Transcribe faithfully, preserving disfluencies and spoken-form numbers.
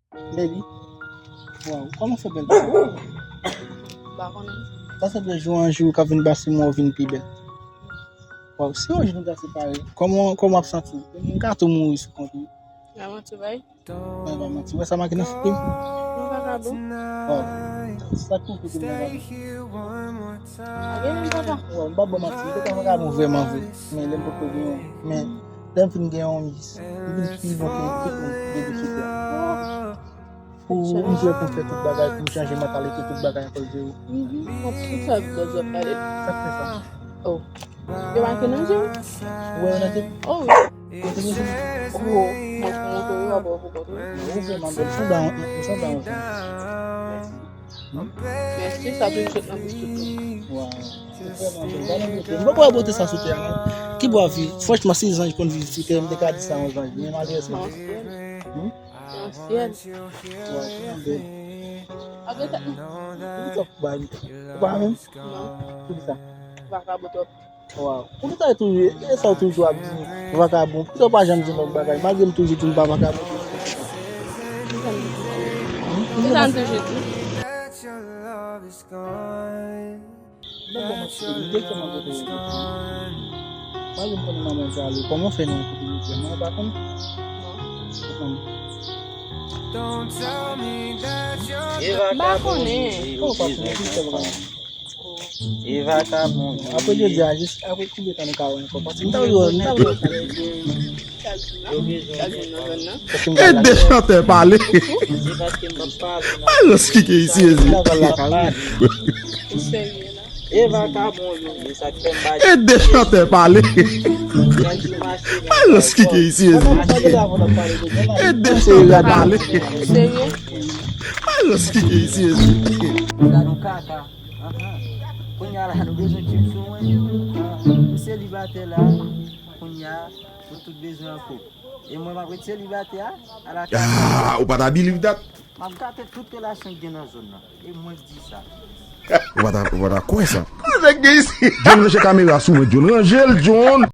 Baby. Waw, kòman fè bèl sa? M pa konnen. Sa se de jou an jou k ap vin pase mwen vin pi bèl. Waw, si yon jou nou ta separe, kòman, kòman w ap santi w? M ka tou mouri sou kont ou. Nan manti bay. Mwen pa manti. Wè sa make nan figi m? Yon vakabon. Oh. Sa k pou figi m nan vakabon? Pa gen menm papa. Wè, m pa bon manti. M te ka vakabon vrèman vre. Men lè m potko gen yon. Men lè m fin gen yon mis. M vin pi bon ke tout moun ki gen sou tè. Pou m di w pou m fè tout bagay, pou m chanje mantalite tout bagay akoz de ou. Mhm. Tout sa, tout sa w ap pale. Sa k fè sa? Oh. Yo make nan je w? Ou wè yo nan je m? Oh wi. Kote yo soti? Oh, mwen pou montre w, apre w pou konprann. Ou vrèman bèl. Ou sanble yon, ou sanble yon zanj. Mèsi. Mèsi, sa toujou sot nan bouch tout moun. Waw. Ou vrèman bèl. Gade bote. M poko wè bote sa sou tè a, non. Ki bò ap viv? Franchman, si zanj konn viv sou tè, m te ka di sa yon zanj. Men malerezman. Yon syèl. Hmm? Yon syèl. Waw, vrèman bèl. Apre sa, poukisa w pa renmen? Ou pa renmen m? Non. Poukisa? Vakabon twòp. Waw. Poukisa w toujou, e sa w toujou ap di vakabon? Poukisa w pa janm di lòt bagay? Malgre m toujou di m pa vakabon. Poukisa m di? Poukisa m toujou di? Mwen bon, mwen te, mwen te kòman kote yo. Malgre m konnen manman w prale, kòman w fè nan kote yo? Mwen pa konn. Non. M pa konnen. Oh, pa konnen, ki fè bagay. E vakabon. Apre jodi a, jis, apre konbyen tan nou ka wè ankò? Paske m ta vle wè, m ta vle wè. Chak jou, non? Chak jou nan zòn nan. E de chantè pale. Malòs ki gen isi, Jezi. Ou serye la? E vakabon yo ye, sa k fè m pa... E de chantè pale. Malòs ki gen isi, Jezi. E de chantè pale. Ou serye? Malòs ki gen isi, Jezi. Gad yon kaka. Ahan. Kounye a la, nou bezwen tchip sou mwen. Ah, m selibatè la. Kounye a, nou tout bezwen yon koup. E mwen, m ap ret selibatè a, ala kaka. Ah, ou pa ta believe that? M ap gate tout relasyon ki gen nan zòn nan. E mwen k di sa. Ou pa ta, ou pa ta kwè sa. Nèg gen isi. John, ranje kamera sou mwen, John. Ranje l, John.